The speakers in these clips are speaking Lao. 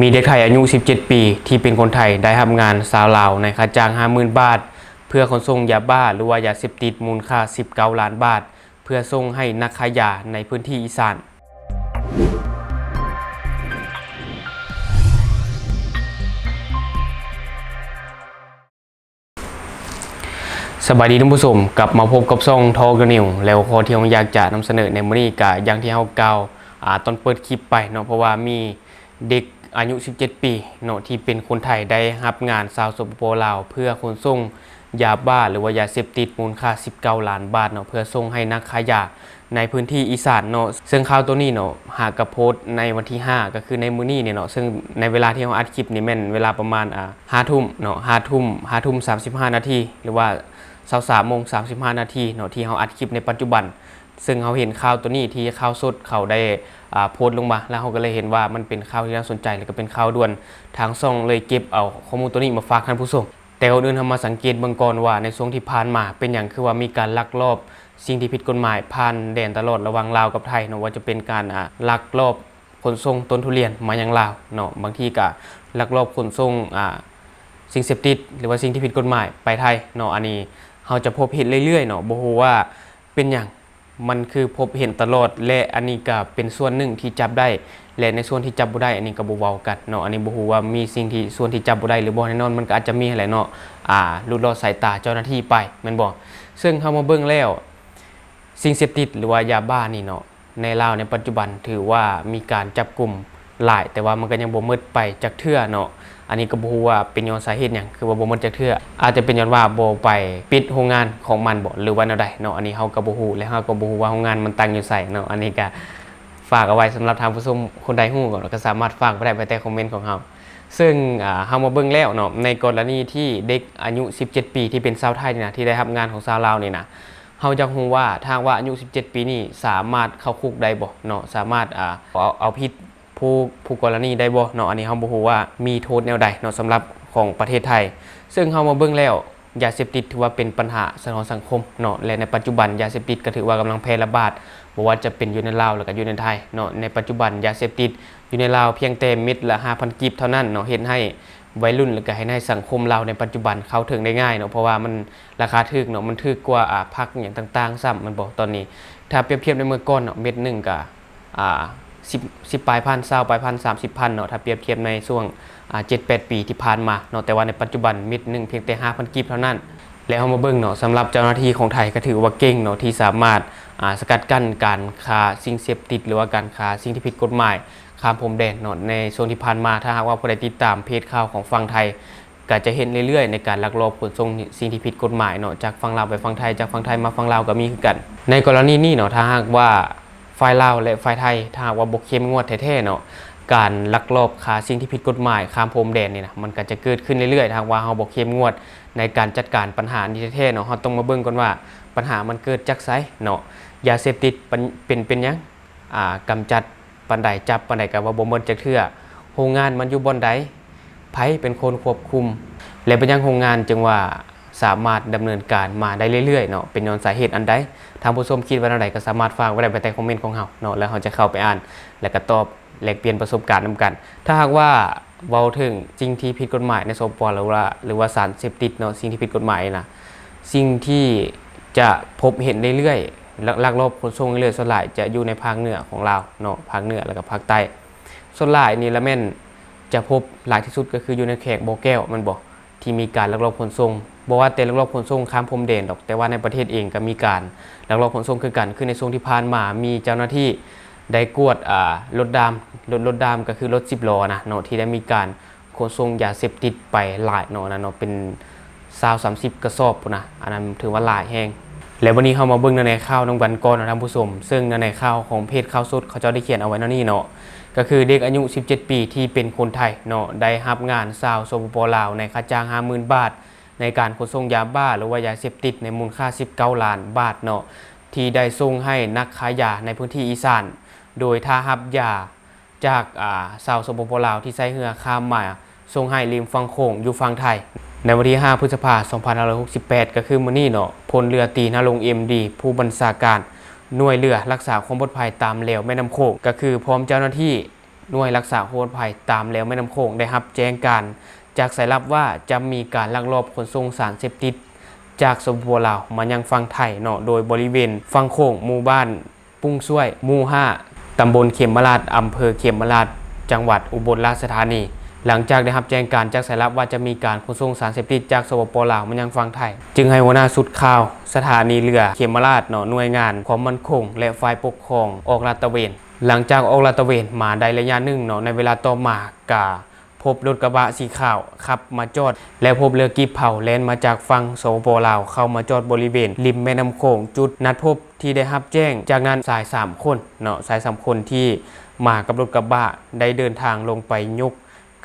ມີເດັກໄທອາຍຸສິບເຈັດປີ ທີ່ເປັນຄົນໄທ ໄດ້ຮັບງານຊາວລາວໃນຄ່າຈ້າງຫ້າໝື່ນບາດ ເພື່ອຂົນສົ່ງຢາບ້າ ຫຼືວ່າຢາເສບຕິດມູນຄ່າສິບເກົ້າລ້ານບາດ ເພື່ອສົ່ງໃຫ້ນັກຄ້າຢາໃນພື້ນທີ່ອີສານ. ສະບາຍດີທ່ານຜູ້ຊົມ, ກັບມາພົບກັບຊ່ອງ Talk News ແລ້ວ ຂໍ້ທີ່ເຮົາຢາກຈະນຳສະເໜີໃນມື້ນີ້ກະຢ່າງທີ່ເຮົາກ່າວ ອາ ຕອນເປີດຄລິບໄປເນາະ, ເພາະວ່າມີເດັກອາຍຸສິບເຈັດປີເນາະ ທີ່ເປັນຄົນໄທ ໄດ້ຮັບງານຊາວ ສປປ ລາວ ເພື່ອຂົນສົ່ງຢາບ້າ ຫຼືວ່າຢາເສບຕິດມູນຄ່າສິບເກົ້າລ້ານບາດເນາະ ເພື່ອສົ່ງໃຫ້ນັກຄ້າຢາ ໃນພື້ນທີ່ອີສານເນາະ. ເຊິ່ງຂ່າວໂຕນີ້ເນາະ ຫາກະໂພສໃນວັນທີຫ້າ ກໍຄືໃນມື້ນີ້ນີ້ເນາະ, ເຊິ່ງໃນເວລາທີ່ເຮົາອັດຄລິບນີ້ແມ່ນເວລາປະມານ ອາ ຫ້າທຸ່ມເນາະ, ຫ້າທຸ່ມ ຫ້າທຸ່ມສາມສິບຫ້ານາທີ ຫຼືວ່າຊາວສາມໂມງສາມສິບຫ້ານາທີເນາະ ທີ່ເຮົາອັດຄລິບໃນປັດຈຸບັນ. ເຊິ່ງເຮົາເຫັນຂ່າວໂຕນີ້ທີ່ຂ່າວສົດເຂົາໄດ້ ອາ ໂພສລົງມາ ແລ້ວເຮົາກໍເລີຍເຫັນວ່າມັນເປັນຂ່າວທີ່ໜ້າສົນໃຈ ແລະກໍເປັນຂ່າວດ່ວນ. ທາງຊ່ອງເລີຍເກັບເອົາຂໍ້ມູນໂຕນີ້ມາຝາກທ່ານຜູ້ຊົມ. ແຕ່ກ່ອນອື່ນເຮົາມາສັງເກດເບິ່ງກ່ອນວ່າ ໃນຊ່ວງທີ່ຜ່ານມາເປັນຫຍັງຄືວ່າມີການລັກລອບສິ່ງທີ່ຜິດກົດໝາຍຜ່ານແດນຕະຫຼອດລະຫວ່າງລາວກັບໄທເນາະ, ວ່າຈະເປັນການ ອາ ລັກລອບຂົນສົ່ງຕົ້ນທຸລຽນມາຍັງລາວເນາະ, ບາງທີກະລັກລອບຂົນສົ່ງ ອາ ສິ່ງເສບຕິດ ຫຼືວ່າສິ່ງທີ່ຜິດກົດໝາຍໄປໄທເນາະ. ອັນນີ້ເຮົາຈະພົບເຫັນເລື້ອຍໆເນາະ, ບໍ່ຮູ້ວ່າເປັນຫຍັງ ມັນຄືພົບເຫັນຕະຫຼອດ ແລະ ອັນນີ້ກະເປັນສ່ວນໜຶ່ງທີ່ຈັບໄດ້ ແລະ ໃນສ່ວນທີ່ຈັບບໍ່ໄດ້ ອັນນີ້ກະບໍ່ເວົ້າກັນເນາະ. ອັນນີ້ບໍ່ຮູ້ວ່າມີສິ່ງທີ່ ສ່ວນທີ່ຈັບບໍ່ໄດ້ຫຼືບໍ່, ແນ່ນອນມັນກະອາດຈະມີຫັ້ນແຫຼະເນາະ ອາ ຫຼຸດລອດສາຍຕາເຈົ້າໜ້າທີ່ໄປ ແມ່ນບໍ່? ເຊິ່ງເຮົາມາເບິ່ງແລ້ວ ສິ່ງເສບຕິດ ຫຼືວ່າຢາບ້ານີ້ເນາະ ໃນລາວໃນປັດຈຸບັນຖືວ່າມີການຈັບກຸມຫຼາຍ, ແຕ່ວ່າມັນກໍຍັງບໍ່ໝົດໄປຈັກເທື່ອເນາະ. ອັນນີ້ກໍບໍ່ຮູ້ວ່າເປັນຍ້ອນສາເຫດຫຍັງ ຄືວ່າບໍ່ໝົດຈັກເທື່ອ, ອາດຈະເປັນຍ້ອນວ່າບໍ່ໄປປິດໂຮງງານຂອງມັນບໍ ຫຼືວ່າແນວໃດເນາະ, ອັນນີ້ເຮົາກໍບໍ່ຮູ້ ແລະ ເຮົາກໍບໍ່ຮູ້ວ່າໂຮງງານມັນຕັ້ງຢູ່ໃສເນາະ. ອັນນີ້ກໍຝາກເອົາໄວ້ສຳລັບທ່ານຜູ້ຊົມຄົນໃດຮູ້ກໍສາມາດຝາກໄປໄດ້ພາຍໃຕ້ຄອມເມັນຂອງເຮົາ. ເຊິ່ງ ອາ ເຮົາມາເບິ່ງແລ້ວເນາະ ໃນກໍລະນີທີ່ເດັກອາຍຸສິບເຈັດປີ ທີ່ເປັນຊາວໄທນີ້ນະ ທີ່ໄດ້ຮັບງານຂອງຊາວລາວນີ້ນະ, ເຮົາຢາກຮູ້ວ່າ ຖ້າຫາກວ່າອາຍຸສິບເຈັດປີນີ້ ສາມາດເຂົ້າຄຸກໄດ້ບໍ່ເນາະ, ສາມາດ ອາ ເອົາ ເອົາຜິດຜູ້ ຜູ້ກໍລະນີໄດ້ບໍ່ເນາະ? ອັນນີ້ເຮົາບໍ່ຮູ້ວ່າມີໂທດແນວໃດເນາະ ສຳລັບຂອງປະເທດໄທ. ເຊິ່ງເຮົາມາເບິ່ງແລ້ວ ຢາເສບຕິດຖືວ່າເປັນບັນຫາສະທ້ອນສັງຄົມເນາະ ແລະ ໃນປັດຈຸບັນຢາເສບຕິດກໍຖືວ່າກຳລັງແຜ່ລະບາດ ບໍ່ວ່າຈະເປັນຢູ່ໃນລາວ ແລະ ກໍຢູ່ໃນໄທເນາະ. ໃນປັດຈຸບັນຢາເສບຕິດຢູ່ໃນລາວພຽງແຕ່ເມັດລະຫ້າພັນກີບເທົ່ານັ້ນເນາະ, ເຮັດໃຫ້ ໄວລຸ້ນ ແລະ ກະເຮັດໃຫ້ສັງຄົມລາວໃນປັດຈຸບັນເຂົ້າເຖິງໄດ້ງ່າຍເນາະ, ເພາະວ່າມັນລາຄາຖືກເນາະ, ມັນຖືກກວ່າ ອາ ຜັກຫຍັງຕ່າງໆຊ້ຳ ແມ່ນບໍ່? ຕອນນີ້ຖ້າປຽບທຽບໃນເມື່ອກ່ອນເນາະ ເມັດໜຶ່ງກະ ອາ ສິບ ສິບປາຍພັນ ຊາວປາຍພັນ ສາມສິບພັນເນາະ, ຖ້າປຽບທຽບໃນຊ່ວງ ອາ ເຈັດແປດປີທີ່ຜ່ານມາເນາະ, ແຕ່ວ່າໃນປັດຈຸບັນເມັດໜຶ່ງພຽງແຕ່ຫ້າພັນກີບເທົ່ານັ້ນ. ແລ້ວເຮົາມາເບິ່ງເນາະ ສຳລັບເຈົ້າໜ້າທີ່ຂອງໄທກໍຖືວ່າເກັ່ງເນາະ ທີ່ສາມາດ ອາ ສະກັດກັ້ນການຄ້າສິ່ງເສບຕິດ ຫຼືວ່າການຄ້າສິ່ງທີ່ຜິດກົດໝາຍ ຂ້າມພົມແດນເນາະ. ໃນຊ່ວງທີ່ຜ່ານມາ ຖ້າຫາກວ່າຜູ້ໃດຕິດຕາມເພຈຂ່າວຂອງຝັ່ງໄທ ກໍຈະເຫັນເລື້ອຍໆ ໃນການລັກລອບຂົນສົ່ງສິ່ງທີ່ຜິດກົດໝາຍເນາະ ຈາກຝັ່ງລາວໄປຝັ່ງໄທ ຈາກຝັ່ງໄທມາຝັ່ງລາວກໍມີຄືກັນ. ໃນກໍລະນີນີ້ເນາະ ຖ້າຫາກວ່າຝ່າຍລາວ ແລະ ຝ່າຍໄທ ຖ້າຫາກວ່າບໍ່ເຂັ້ມງວດແທ້ໆເນາະ ການລັກລອບຄ້າສິ່ງທີ່ຜິດກົດໝາຍຂ້າມພົມແດນນີ້ນະ ມັນກໍຈະເກີດຂຶ້ນເລື້ອຍໆ ຖ້າຫາກວ່າເຮົາບໍ່ເຂັ້ມງວດໃນການຈັດການບັນຫານີ້ແທ້ໆເນາະ. ເຮົາຕ້ອງມາເບິ່ງກ່ອນວ່າ ບັນຫາມັນເກີດຈາກໃສເນາະ? ຢາເສບຕິດເປັນ ເປັນ ເປັນຫຍັງ? ອາ ກຳຈັດປານໃດ ຈັບປານໃດກໍວ່າບໍ່ໝົດຈັກເທື່ອ. ໂຮງງານມັນຢູ່ບ່ອນໃດ? ໃຜເປັນຄົນຄວບຄຸມ? ແລະ ເປັນຫຍັງໂຮງງານຈຶ່ງວ່າສາມາດດຳເນີນການມາໄດ້ເລື້ອຍໆເນາະ? ເປັນຍ້ອນສາເຫດອັນໃດ? ທ່ານຜູ້ຊົມຄິດວ່າແນວໃດກໍສາມາດຝາກໄວ້ໄດ້ພາຍໃຕ້ຄອມເມັນຂອງເຮົາເນາະ, ແລ້ວເຮົາຈະເຂົ້າໄປອ່ານ ແລະ ກໍຕອບ ແລກປ່ຽນປະສົບການນຳກັນ. ຖ້າຫາກວ່າເວົ້າເຖິງສິ່ງທີ່ຜິດກົດໝາຍໃນ ສປປ ລາວ ຫຼືວ່າ ຫຼືວ່າສານເສບຕິດເນາະ, ສິ່ງທີ່ຜິດກົດໝາຍນະ, ສິ່ງທີ່ຈະພົບເຫັນເລື້ອຍໆ ລັກ ລັກລອບຂົນສົ່ງເລື້ອຍໆ ສ່ວນຫຼາຍຈະຢູ່ໃນພາກເໜືອຂອງລາວເນາະ, ພາກເໜືອ ແລ້ວກໍພາກໃຕ້. ສ່ວນຫຼາຍນີ້ລະແມ່ນຈະພົບຫຼາຍທີ່ສຸດກໍຄືຢູ່ໃນແຂວງບໍ່ແກ້ວ ແມ່ນບໍ່? ທີ່ມີການລັກລອບຂົນສົ່ງ, ບໍ່ວ່າແຕ່ລັກລອບຂົນສົ່ງຂ້າມພົມແດນດອກ, ແຕ່ວ່າໃນປະເທດເອງກໍມີການລັກລອບຂົນສົ່ງຄືກັນ. ຄືໃນຊ່ວງທີ່ຜ່ານມາ ມີເຈົ້າໜ້າທີ່ໄດ້ກວດ ອາ ລົດດາມ, ລົດ ລົດດາມກໍຄືລົດສິບລໍ້ນະເນາະ, ທີ່ໄດ້ມີການຂົນສົ່ງຢາເສບຕິດໄປຫຼາຍເນາະ, ນັ້ນເນາະ ເປັນຊາວສາມສິບກະສອບພຸ້ນນະ, ອັນນັ້ນຖືວ່າຫຼາຍແຮງ. ແລ້ວບັດນີ້ເຮົາມາເບິ່ງເນື້ອໃນຂ່າວນຳກັນກ່ອນເນາະທ່ານຜູ້ຊົມ, ເຊິ່ງເນື້ອໃນຂ່າວຂອງເພຈຂ່າວສົດເຂົາເຈົ້າໄດ້ຂຽນເອົາໄວ້ແນວນີ້ເນາະ, ກໍຄືເດັກອາຍຸສິບເຈັດປີທີ່ເປັນຄົນໄທເນາະ ໄດ້ຮັບງານຊາວ ສປປ ລາວ ໃນຄ່າຈ້າງຫ້າໝື່ນບາດ ໃນການຂົນສົ່ງຢາບ້າ ຫຼືວ່າຢາເສບຕິດໃນມູນຄ່າສິບເກົ້າລ້ານບາດເນາະ ທີ່ໄດ້ສົ່ງໃຫ້ນັກຄ້າຢາໃນພື້ນທີ່ອີສານ, ໂດຍຖ້າຮັບຢາ ຈາກ ອາ ຊາວ ສປປ ລາວ ທີ່ໃຊ້ເຮືອຂ້າມມາສົ່ງໃຫ້ລິມຝັ່ງໂຂງຢູ່ຝັ່ງໄທ. ໃນວັນທີຫ້າ ພຶດສະພາ ສອງພັນຫ້າຮ້ອຍຫົກສິບແປດ ກໍຄືມື້ນີ້ເນາະ, ພົນເຮືອຕີ ນະລົງ ເອັມດີ ຜູ້ບັນຊາການໜ່ວຍເຮືອຮັກສາຄວາມປອດໄພຕາມແລວແມ່ນ້ຳໂຂງ ກໍຄືພ້ອມເຈົ້າໜ້າທີ່ ໜ່ວຍຮັກສາອຸທົກໄພຕາມແລວແມ່ນ້ຳໂຂງ ໄດ້ຮັບແຈ້ງການຈາກສາຍລັບວ່າ ຈະມີການລັກລອບຂົນສົ່ງສານເສບຕິດຈາກ ສປປ ລາວ ມາຍັງຝັ່ງໄທເນາະ, ໂດຍບໍລິເວນຝັ່ງໂຂງ ໝູ່ບ້ານປຸ້ງຊ່ວຍ ໝູ່ຫ້າ ຕຳບົນເຂມມະລາດ ອຳເພີເຂມມະລາດ ຈັງຫວັດອຸບົນລາຊະທານີ. ຫຼັງຈາກໄດ້ຮັບແຈ້ງການຈາກສາຍລັບວ່າ ຈະມີການຂົນສົ່ງສານເສບຕິດຈາກ ສປປ ລາວ ມາຍັງຝັ່ງໄທ, ຈຶ່ງໃຫ້ຫົວໜ້າຊຸດຂ່າວສະຖານີເຮືອເຂມມະລາດເນາະ, ໜ່ວຍງານຄວາມໝັ້ນຄົງ ແລະ ຝ່າຍປົກຄອງອອກລາດຕະເວນ. ຫຼັງຈາກອອກລາດຕະເວນມາໄດ້ໄລຍະໜຶ່ງເນາະ, ໃນເວລາຕໍ່ມາກະພົບລົດກະບະສີຂາວຂັບມາຈອດ ແລະ ພົບເຮືອກີບເຜົາແລ່ນມາຈາກຝັ່ງ ສປປ ລາວ ເຂົ້າມາຈອດບໍລິເວນລິມແມ່ນ້ຳໂຂງ, ຈຸດນັດພົບທີ່ໄດ້ຮັບແຈ້ງ. ຈາກນັ້ນຊາຍສາມຄົນເນາະ, ຊາຍສາມຄົນທີ່ມາກັບລົດກະບະໄດ້ເດີນທາງລົງໄປຍົກ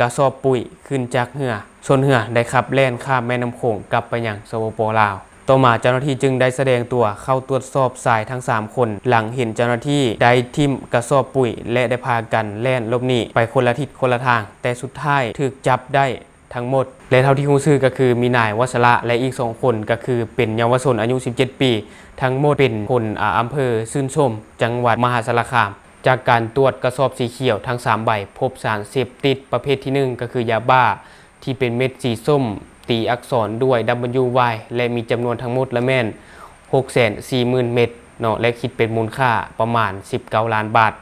ກະສອບປຸ໋ຍຂຶ້ນຈາກເຮືອ, ສ່ວນເຮືອໄດ້ຂັບແລ່ນຂ້າມແມ່ນ້ຳໂຂງກັບໄປຍັງ ສປປ ລາວ. ຕໍ່ມາເຈົ້າໜ້າທີ່ຈຶ່ງໄດ້ສະແດງຕົວເຂົ້າຕວດສອບຊາຍທັງສາມຄົນ. ຫຼັງເຫັນເຈົ້າໜ້າທີ່ໄດ້ຖິ້ມກະສອບປຸ໋ຍ ແລະ ໄດ້ພາກັນແລ່ນຫຼົບໜີໄປຄົນລະທິດຄົນລະທາງ, ແຕ່ສຸດທ້າຍຖືກຈັບໄດ້ທັງໝົດ. ແລະ ເທົ່າທີ່ຮູ້ຊື່ກໍຄືມີນາຍວັດສະລະ ແລະ ອີກສອງຄົນກໍຄືເປັນເຍົາວະຊົນອາຍຸສິບເຈັດປີ, ທັງໝົດເປັນຄົນ ອາ ອຳເພີຊື່ນຊົມ ຈັງຫວັດມະຫາສາລະຄາມ. ຈາກການຕວດກະສອບສີຂຽວທັງສາມໃບ ພົບສານເສບຕິດປະເພດທີໜຶ່ງ ກໍຄືຢາບ້າທີ່ເປັນເມັດສີສົ້ມ ຕີອັກສອນດ້ວຍ W Y ແລະ ມີຈຳນວນທັງໝົດລະແມ່ນ ຫົກແສນສີ່ໝື່ນເມັດເນາະ ແລະ ຄິດເປັນມູນຄ່າປະມານ ສິບເກົ້າລ້ານບາດ.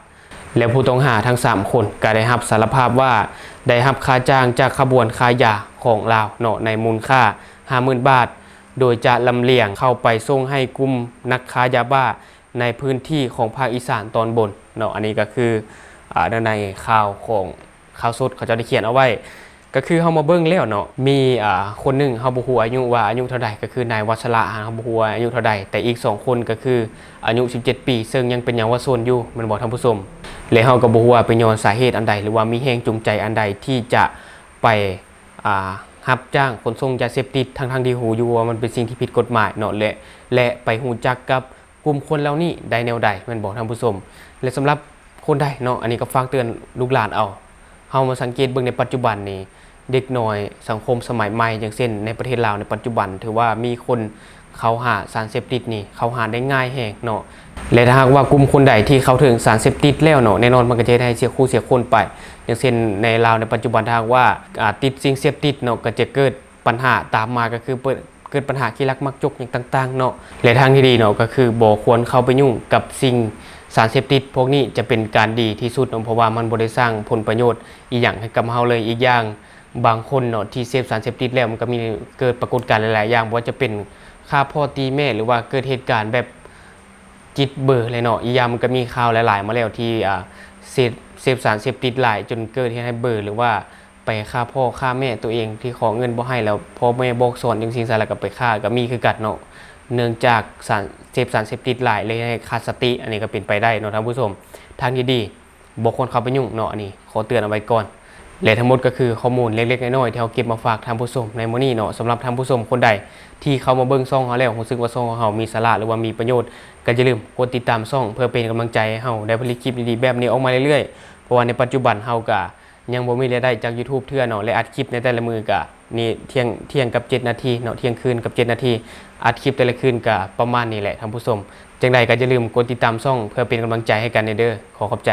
ແລະ ຜູ້ຕ້ອງຫາທັງສາມຄົນກໍໄດ້ຮັບສາລະພາບວ່າ ໄດ້ຮັບຄ່າຈ້າງຈາກຂະບວນຄ້າຢາຂອງລາວເນາະ ໃນມູນຄ່າ ຫ້າໝື່ນບາດ, ໂດຍຈະລຳລຽງເຂົ້າໄປສົ່ງໃຫ້ກຸ່ມນັກຄ້າຢາບ້າ ໃນພື້ນທີ່ຂອງພາກອີສານຕອນບົນເນາະ. ອັນນີ້ກໍຄື ອາ ໃນຂ່າວຂອງຂ່າວສົດເຂົາເຈົ້າໄດ້ຂຽນເອົາໄວ້, ກໍຄືເຮົາມາເບິ່ງແລ້ວເນາະ ມີ ອາ ຄົນໜຶ່ງເຮົາບໍ່ຮູ້ອາຍຸວ່າອາຍຸເທົ່າໃດ, ກໍຄືນາຍວັດສະລະ ເຮົາບໍ່ຮູ້ວ່າອາຍຸເທົ່າໃດ, ແຕ່ອີກສອງຄົນກໍຄືອາຍຸສິບເຈັດປີ ເຊິ່ງຍັງເປັນເຍົາວະຊົນຢູ່ ແມ່ນບໍ່ທ່ານຜູ້ຊົມ? ແລະ ເຮົາກໍບໍ່ຮູ້ວ່າໄປຍ້ອນສາເຫດອັນໃດ ຫຼືວ່າມີແຮງຈູງໃຈອັນໃດທີ່ຈະໄປ ອາ ຮັບຈ້າງຂົນສົ່ງຢາເສບຕິດ ທັງໆທີ່ຮູ້ຢູ່ວ່າມັນເປັນສິ່ງທີ່ຜິດກົດໝາຍເນາະ ແລະ ແລະ ໄປຮູ້ຈັກກັບ ກຸ່ມຄົນເຫຼົ່ານີ້ໄດ້ແນວໃດ ແມ່ນບໍ່ທ່ານຜູ້ຊົມ? ແລະ ສຳລັບຄົນໃດເນາະ ອັນນີ້ກໍຝາກເຕືອນລູກຫຼານເອົາ. ເຮົາມາສັງເກດເບິ່ງໃນປັດຈຸບັນນີ້ ເດັກນ້ອຍສັງຄົມສະໄໝໃໝ່ ຢ່າງເຊັ່ນ ໃນປະເທດລາວໃນປັດຈຸບັນ ຖືວ່າມີຄົນເຂົ້າຫາສານເສບຕິດນີ້ ເຂົ້າຫາໄດ້ງ່າຍແຮງເນາະ. ແລະ ຖ້າຫາກວ່າກຸ່ມຄົນໃດທີ່ເຂົ້າເຖິງສານເສບຕິດແລ້ວເນາະ ແນ່ນອນມັນກໍຈະເຮັດໃຫ້ເສຍຄູ່ເສຍຄົນໄປ. ຢ່າງເຊັ່ນ ໃນລາວໃນປັດຈຸບັນ ຖ້າຫາກວ່າ ອາ ຕິດສິ່ງເສບຕິດເນາະ ກໍຈະເກີດ ບັນຫາຕາມມາກໍຄືເປີດ ເກີດບັນຫາຂີ້ລັກມັກຈົກຫຍັງຕ່າງໆເນາະ ແລະ ທາງທີ່ດີເນາະ ກໍຄືບໍ່ຄວນເຂົ້າໄປຫຍຸ້ງກັບສິ່ງສານເສບຕິດພວກນີ້ ຈະເປັນການດີທີ່ສຸດເນາະ ເພາະວ່າມັນບໍ່ໄດ້ສ້າງຜົນປະໂຫຍດອີ່ຫຍັງໃຫ້ກັບເຮົາເລີຍ. ອີກຢ່າງ ບາງຄົນເນາະ ທີ່ເສບສານເສບຕິດແລ້ວ ມັນກໍມີເກີດປາກົດການຫຼາຍໆຢ່າງ ບໍ່ວ່າຈະເປັນຂ້າພໍ່ຕີແມ່ ຫຼືວ່າເກີດເຫດການແບບ ຈິດເບີເລີຍເນາະ. ອີກຢ່າງມັນກໍມີຂ່າວຫຼາຍໆມາແລ້ວທີ່ ອາ ເສບ ເສບສານເສບຕິດຫຼາຍຈົນເກີດເຮັດໃຫ້ເບີ ຫຼືວ່າໄປຂ້າພໍ່ຂ້າແມ່ຕົວເອງທີ່ຂໍເງິນບໍ່ໃຫ້ ແລ້ວພໍ່ແມ່ບອກສອນຈັ່ງຊີ້ຊະ ແລ້ວກໍໄປຂ້າກໍມີຄືກັນເນາະ. ເນື່ອງຈາກສານ ເສບສານເສບຕິດຫຼາຍເລີຍເຮັດໃຫ້ຂາດສະຕິ ອັນນີ້ກໍເປັນໄປໄດ້ເນາະທ່ານຜູ້ຊົມ. ທາງທີ່ດີ ບໍ່ຄວນເຂົ້າໄປຫຍຸ້ງເນາະ ອັນນີ້ຂໍເຕືອນເອົາໄວ້ກ່ອນ. ແລະ ທັງໝົດກໍຄືຂໍ້ມູນເລັກໆນ້ອຍໆທີ່ເຮົາເກັບມາຝາກທ່ານຜູ້ຊົມໃນມື້ນີ້ເນາະ. ສຳລັບທ່ານຜູ້ຊົມຄົນໃດທີ່ເຂົ້າມາເບິ່ງຊ່ອງເຮົາແລ້ວ ຮູ້ສຶກວ່າຊ່ອງຂອງເຮົາມີສາລະ ຫຼືວ່າມີປະໂຫຍດ ກໍຢ່າລືມກົດຕິດຕາມຊ່ອງ ເພື່ອເປັນກຳລັງໃຈໃຫ້ເຮົາໄດ້ຜະລິດຄລິບດີໆແບບນີ້ອອກມາເລື້ອຍໆ. ເພາະວ່າໃນປັດຈຸບັນເຮົາກໍຍັງບໍ່ມີລາຍໄດ້ຈາກ YouTube ເທື່ອເນາະ ແລະ ອັດຄລິບໃນແຕ່ລະມື້ກໍນີ້ ທ່ຽງ ທ່ຽງກັບເຈັດນາທີເນາະ ທ່ຽງຄືນກັບເຈັດນາທີ ອັດຄລິບແຕ່ລະຄືນກໍປະມານນີ້ແຫຼະທ່ານຜູ້ຊົມ. ຈັ່ງໃດກໍຢ່າລືມກົດຕິດຕາມຊ່ອງ ເພື່ອເປັນກຳລັງໃຈໃຫ້ກັນແດ່ເດີ້. ຂໍຂອບໃຈ.